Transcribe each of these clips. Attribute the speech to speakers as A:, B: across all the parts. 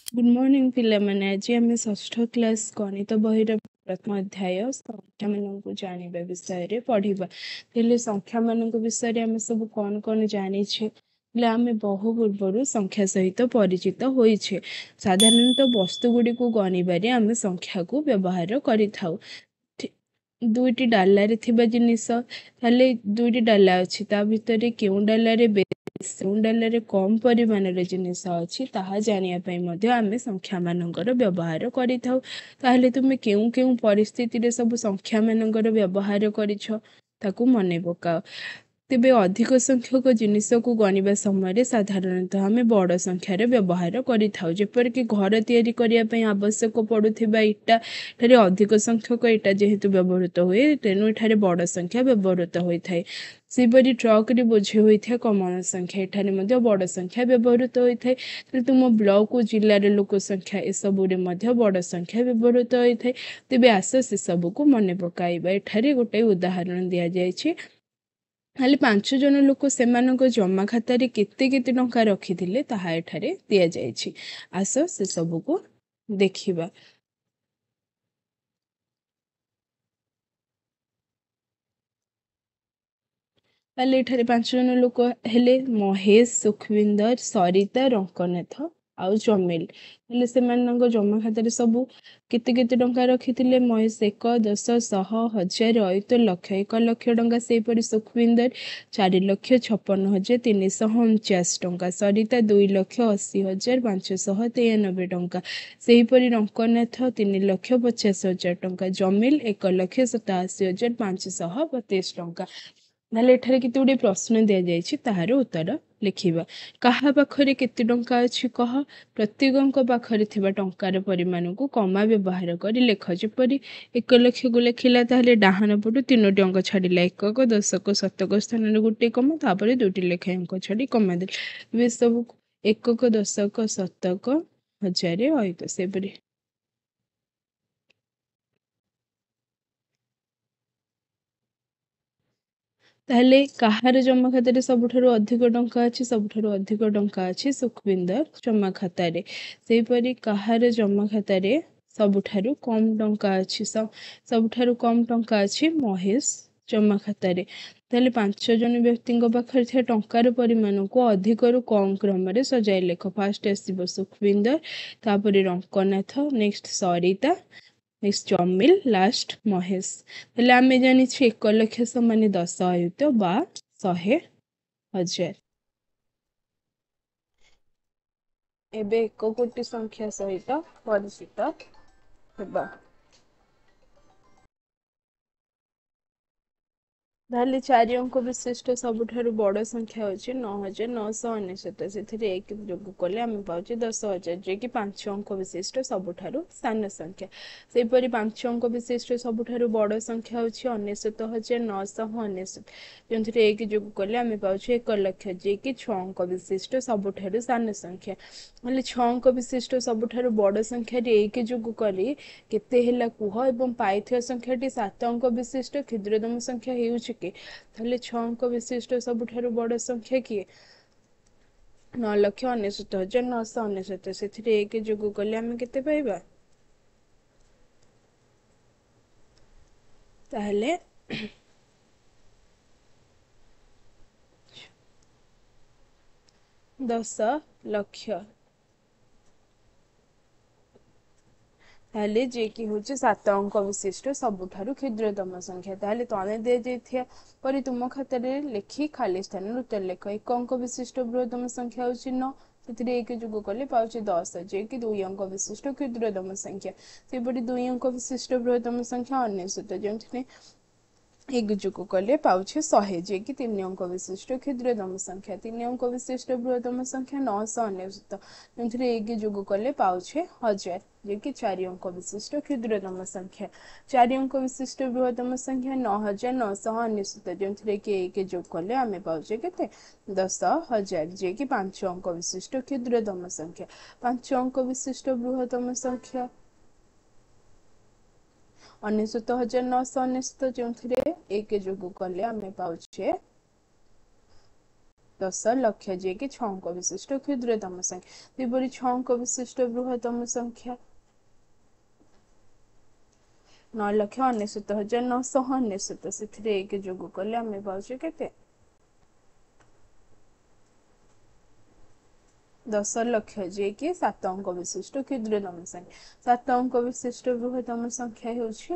A: Good morning ପିଲାମାନେ, ଆଜି ଆମେ ଷଷ୍ଠ କ୍ଲାସ୍ ଗଣିତ ବହିର ପ୍ରଥମ ଅଧ୍ୟାୟ ସଂଖ୍ୟାମାନଙ୍କୁ ଜାଣିବା ବିଷୟରେ ପଢ଼ିବା। ହେଲେ ସଂଖ୍ୟାମାନଙ୍କ ବିଷୟରେ ଆମେ ସବୁ କ'ଣ କ'ଣ ଜାଣିଛେ? ହେଲେ ଆମେ ବହୁ ପୂର୍ବରୁ ସଂଖ୍ୟା ସହିତ ପରିଚିତ ହୋଇଛେ। ସାଧାରଣତଃ ବସ୍ତୁ ଗୁଡ଼ିକୁ ଗଣିବାରେ ଆମେ ସଂଖ୍ୟାକୁ ବ୍ୟବହାର କରିଥାଉ। ଦୁଇଟି ଡାଲାରେ ଥିବା ଜିନିଷ, ତାହେଲେ ଦୁଇଟି ଡାଲା ଅଛି, ତା ଭିତରେ କେଉଁ ଡାଲାରେ କେଉଁ ଡାଲାରେ କମ୍ ପରିମାଣର ଜିନିଷ ଅଛି ତାହା ଜାଣିବା ପାଇଁ ମଧ୍ୟ ଆମେ ସଂଖ୍ୟାମାନଙ୍କର ବ୍ୟବହାର କରିଥାଉ। ତାହେଲେ ତୁମେ କେଉଁ କେଉଁ ପରିସ୍ଥିତିରେ ସବୁ ସଂଖ୍ୟାମାନଙ୍କର ବ୍ୟବହାର କରିଛ ତାକୁ ମନେ ପକାଅ। ତେବେ ଅଧିକ ସଂଖ୍ୟକ ଜିନିଷକୁ ଗଣିବା ସମୟରେ ସାଧାରଣତଃ ଆମେ ବଡ଼ ସଂଖ୍ୟାର ବ୍ୟବହାର କରିଥାଉ। ଯେପରିକି ଘର ତିଆରି କରିବା ପାଇଁ ଆବଶ୍ୟକ ପଡ଼ୁଥିବା ଇଟା, ଏଠାରେ ଅଧିକ ସଂଖ୍ୟକ ଇଟା ଯେହେତୁ ବ୍ୟବହୃତ ହୁଏ, ତେଣୁ ଏଠାରେ ବଡ଼ ସଂଖ୍ୟା ବ୍ୟବହୃତ ହୋଇଥାଏ। ସେହିପରି ଟ୍ରକରେ ବୋଝେଇ ହୋଇଥିବା କମଳ ସଂଖ୍ୟା, ଏଠାରେ ମଧ୍ୟ ବଡ଼ ସଂଖ୍ୟା ବ୍ୟବହୃତ ହୋଇଥାଏ। ତାହେଲେ ତୁମ ବ୍ଲକ ଓ ଜିଲ୍ଲାର ଲୋକ ସଂଖ୍ୟା, ଏସବୁରେ ମଧ୍ୟ ବଡ଼ ସଂଖ୍ୟା ବ୍ୟବହୃତ ହୋଇଥାଏ। ତେବେ ଆସ ସେସବୁକୁ ମନେ ପକାଇବା। ଏଠାରେ ଗୋଟେ ଉଦାହରଣ ଦିଆଯାଇଛି। ଖାଲି 5 ଜଣ ଲୋକ ସେମାନଙ୍କ ଜମା ଖାତାରେ କେତେ କେତେ ଟଙ୍କା ରଖିଥିଲେ ତାହା ଏଠାରେ ଦିଆଯାଇଛି। ଆସ ସେସବୁକୁ ଦେଖିବା। ତାହେଲେ ଏଠାରେ 5 ଜଣ ଲୋକ ହେଲେ ମହେଶ, ସୁଖବିନ୍ଦର, ସରିତା, ରଙ୍କନାଥ ଆଉ ଜମିଲ। ହେଲେ ସେମାନଙ୍କ ଜମା ଖାତାରେ ସବୁ କେତେ କେତେ ଟଙ୍କା ରଖିଥିଲେ? ମହେଶ 1, 10, 100, 1000, ଅୟୁତ, ଲକ୍ଷ, 1 ଲକ୍ଷ ଟଙ୍କା। ସେହିପରି ସୁଖବିନ୍ଦର 4,56,349 ଟଙ୍କା, ସରିତା 2,80,593 ଟଙ୍କା, ସେହିପରି ରଙ୍କନାଥ 3,50,000 ଟଙ୍କା, ଜମିଲ 1,87,532 ଟଙ୍କା। ତାହେଲେ ଏଠାରେ କେତେ ଗୁଡ଼ିଏ ପ୍ରଶ୍ନ ଦିଆଯାଇଛି, ତାହାର ଉତ୍ତର ଲେଖିବା। କାହା ପାଖରେ କେତେ ଟଙ୍କା ଅଛି କହ। ପ୍ରତ୍ୟେକଙ୍କ ପାଖରେ ଥିବା ଟଙ୍କାର ପରିମାଣକୁ କମା ବ୍ୟବହାର କରି ଲେଖ। ଯେପରି 1 ଲକ୍ଷକୁ ଲେଖିଲା, ତାହେଲେ ଡାହାଣ ପଟୁ 3ଟି ଅଙ୍କ ଛାଡ଼ିଲା, ଏକକ, ଦଶକ, ଶତକ ସ୍ଥାନରେ ଗୋଟିଏ କମା, ତାପରେ 2ଟି ଲେଖାଏଁ ଅଙ୍କ ଛାଡ଼ି କମା ଦେଲେ। ଏବେ ସବୁ ଏକକ, ଦଶକ, ଶତକ, ହଜାରେ, ଅୟୁତ। ସେହିପରି ତାହେଲେ କାହାର ଜମା ଖାତାରେ ସବୁଠାରୁ ଅଧିକ ଟଙ୍କା ଅଛି? ସବୁଠାରୁ ଅଧିକ ଟଙ୍କା ଅଛି ସୁଖବିନ୍ଦର ଜମା ଖାତାରେ। ସେହିପରି କାହାର ଜମା ଖାତାରେ ସବୁଠାରୁ କମ୍ ଟଙ୍କା ଅଛି? ସବୁଠାରୁ କମ୍ ଟଙ୍କା ଅଛି ମହେଶ ଜମା ଖାତାରେ। ତାହେଲେ 5 ଜଣ ବ୍ୟକ୍ତିଙ୍କ ପାଖରେ ଥିବା ଟଙ୍କାର ପରିମାଣକୁ ଅଧିକରୁ କମ୍ କ୍ରମରେ ସଜାଇ ଲେଖ। ଫାଷ୍ଟ ଆସିବ ସୁଖବିନ୍ଦର, ତାପରେ Rankanath, next Sarita, next Jamil, last Mahesh. ତାହେଲେ ଆମେ ଜାଣିଛେ 1 ଲକ୍ଷ ସମାନ 10 ଅୟୁତ ବା 100 ହଜାର। ଏବେ 1 କୋଟି ସଂଖ୍ୟା ସହିତ ପରିଚିତ ହେବା। ତାହେଲେ 4 ଅଙ୍କ ବିଶିଷ୍ଟ ସବୁଠାରୁ ବଡ଼ ସଂଖ୍ୟା ହେଉଛି 9,999। ସେଥିରେ 1 ଯୋଗ କଲେ ଆମେ ପାଉଛେ 10,000, ଯିଏକି 5 ଅଙ୍କ ବିଶିଷ୍ଟ ସବୁଠାରୁ ସାନ ସଂଖ୍ୟା। ସେହିପରି 5 ଅଙ୍କ ବିଶିଷ୍ଟ ସବୁଠାରୁ ବଡ଼ ସଂଖ୍ୟା ହେଉଛି 99,999, ଯେଉଁଥିରେ 1 ଯୋଗ କଲେ ଆମେ ପାଉଛେ 1 ଲକ୍ଷ, ଯିଏକି 6 ଅଙ୍କ ବିଶିଷ୍ଟ ସବୁଠାରୁ ସାନ ସଂଖ୍ୟା। ହେଲେ 6 ଅଙ୍କ ବିଶିଷ୍ଟ ସବୁଠାରୁ ବଡ଼ ସଂଖ୍ୟାରେ 1 ଯୋଗ କରି କେତେ ହେଲା କୁହ, ଏବଂ ପାଇଥିବା ସଂଖ୍ୟାଟି 7 ଅଙ୍କ ବିଶିଷ୍ଟ କ୍ଷୁଦ୍ରତମ ସଂଖ୍ୟା ହେଉଛି କି? ତାହେଲେ 6 ଅଙ୍କ ବିଶିଷ୍ଟ ସବୁଠାରୁ ବଡ଼ ସଂଖ୍ୟା କିଏ? 9,99,999। ସେଥିରେ 1 ଯୋଗ କଲେ ଆମେ କେତେ ପାଇବା? ତାହେଲେ 10 ଲକ୍ଷ। ତାହେଲେ ଯିଏକି ହେଉଛି 7 ଅଙ୍କ ବିଶିଷ୍ଟ ସବୁଠାରୁ କ୍ଷୁଦ୍ରତମ ସଂଖ୍ୟା। ତାହେଲେ ତଳେ ଦିଆଯାଇଥିବା ପରି ତୁମ ଖାତାରେ ଲେଖି ଖାଲି ସ୍ଥାନରେ ଉତ୍ତର ଲେଖ। 1 ଅଙ୍କ ବିଶିଷ୍ଟ ବୃହତ୍ତମ ସଂଖ୍ୟା ହେଉଛି 9, ସେଥିରେ 1 ଯୋଗ କଲେ ପାଉଛେ 10, ଯିଏକି 2 ଅଙ୍କ ବିଶିଷ୍ଟ କ୍ଷୁଦ୍ରତମ ସଂଖ୍ୟା। ସେହିପରି 2 ଅଙ୍କ ବିଶିଷ୍ଟ ବୃହତ୍ତମ ସଂଖ୍ୟା 99, ଯେଉଁଥିରେ 1 ଯୋଗ କଲେ ପାଉଛେ 100, ଯିଏକି 3 ଅଙ୍କ ବିଶିଷ୍ଟ କ୍ଷୁଦ୍ରତମ ସଂଖ୍ୟା। 3 ଅଙ୍କ ବିଶିଷ୍ଟ ବୃହତ୍ତମ ସଂଖ୍ୟା 999, ଯେଉଁଥିରେ 1 ଯୋଗ କଲେ ପାଉଛେ 1000, ଯିଏକି 4 ଅଙ୍କ ବିଶିଷ୍ଟ କ୍ଷୁଦ୍ରତମ ସଂଖ୍ୟା। 4 ଅଙ୍କ ବିଶିଷ୍ଟ ବୃହତ୍ତମ ସଂଖ୍ୟା 9,999, ଯେଉଁଥିରେ କି 1 ଯୋଗ କଲେ ଆମେ ପାଉଛେ କେତେ? 10,000, ଯିଏକି 5 ଅଙ୍କ ବିଶିଷ୍ଟ କ୍ଷୁଦ୍ରତମ ସଂଖ୍ୟା। 5 ଅଙ୍କ ବିଶିଷ୍ଟ ବୃହତ୍ତମ ସଂଖ୍ୟା 99,999, ଯେଉଁଥିରେ 1 ଯୋଗ କଲେ ଆମେ ପାଉଛେ 10 ଲକ୍ଷ, ଯିଏକି 6 ଅଙ୍କ ବିଶିଷ୍ଟ କ୍ଷୁଦ୍ରତମ ସଂଖ୍ୟା। ସେହିପରି 6 ଅଙ୍କ ବିଶିଷ୍ଟ ବୃହତ୍ତମ ସଂଖ୍ୟା 9,99,999, ସେଥିରେ 1 ଯୋଗ କଲେ ଆମେ ପାଉଛେ କେତେ? 10 ଲକ୍ଷ, ଯିଏକି 7 ଅଙ୍କ ବିଶିଷ୍ଟ କ୍ଷୁଦ୍ରତମ ସଂଖ୍ୟା। 7 ଅଙ୍କ ବିଶିଷ୍ଟ ବୃହତ୍ତମ ସଂଖ୍ୟା ହେଉଛି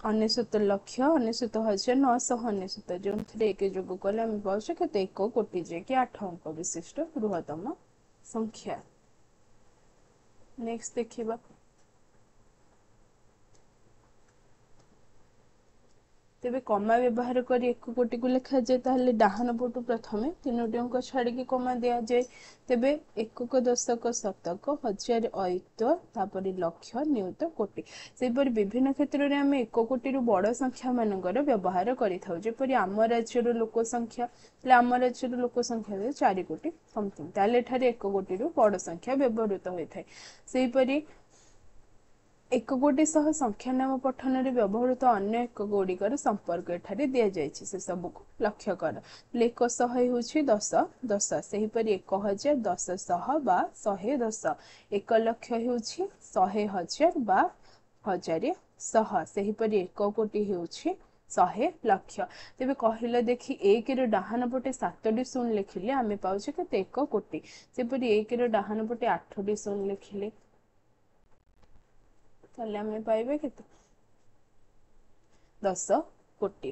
A: 99,99,999, ଯେଉଁଥିରେ 1 ଯୋଗ କଲେ ଆମେ ପାଉଛେ କେତେ? 1 କୋଟି, ଯିଏକି 8 ଅଙ୍କ ବିଶିଷ୍ଟ ବୃହତ୍ତମ ସଂଖ୍ୟା। ନେକ୍ସଟ ଦେଖିବା। ତେବେ କମା ବ୍ୟବହାର କରି 1 କୋଟିକୁ ଲେଖାଯାଏ, ତାହେଲେ ଡାହାଣ ପଟୁ ପ୍ରଥମେ 3ଟି ଅଙ୍କ ଛାଡ଼ିକି କମା ଦିଆଯାଏ। ତେବେ ଏକକ, ଦଶକ, ଶତକ, ହଜାର, ଅୟୁତ, ତାପରେ ଲକ୍ଷ, ନିୟୁତ, କୋଟି। ସେହିପରି ବିଭିନ୍ନ କ୍ଷେତ୍ରରେ ଆମେ 1 କୋଟିରୁ ବଡ଼ ସଂଖ୍ୟା ମାନଙ୍କର ବ୍ୟବହାର କରିଥାଉ। ଯେପରି ଆମ ରାଜ୍ୟର ଲୋକ ସଂଖ୍ୟା, ହେଲେ ଆମ ରାଜ୍ୟର ଲୋକ ସଂଖ୍ୟା 4 କୋଟି ସମଥିଙ୍ଗ, ତାହେଲେ ଏଠାରେ 1 କୋଟିରୁ ବଡ଼ ସଂଖ୍ୟା ବ୍ୟବହୃତ ହୋଇଥାଏ। ସେହିପରି 1 କୋଟି ସହ ସଂଖ୍ୟା ନାମ ପଠନରେ ବ୍ୟବହୃତ ଅନ୍ୟ ଏକ ଗୁଡ଼ିକର ସମ୍ପର୍କ ଏଠାରେ ଦିଆଯାଇଛି, ସେସବୁକୁ ଲକ୍ଷ୍ୟ କର। 100 ହେଉଛି 10 10, ସେହିପରି 1000 10 ଶହ ବା 110। 1 ଲକ୍ଷ ହେଉଛି 100 ହଜାର ବା 1100, ସେହିପରି 1 କୋଟି ହେଉଛି 100 ଲକ୍ଷ। ତେବେ କହିଲ ଦେଖି, 1ର ଡାହାଣ ପଟେ 7ଟି ଶୂନ ଲେଖିଲେ ଆମେ ପାଉଛେ କେତେ? 1 କୋଟି। ସେପରି 1ର ଡାହାଣ ପଟେ 8ଟି ଶୂନ ଲେଖିଲେ ତାହେଲେ ଆମେ ପାଇବେ କେତେ? 10 କୋଟି।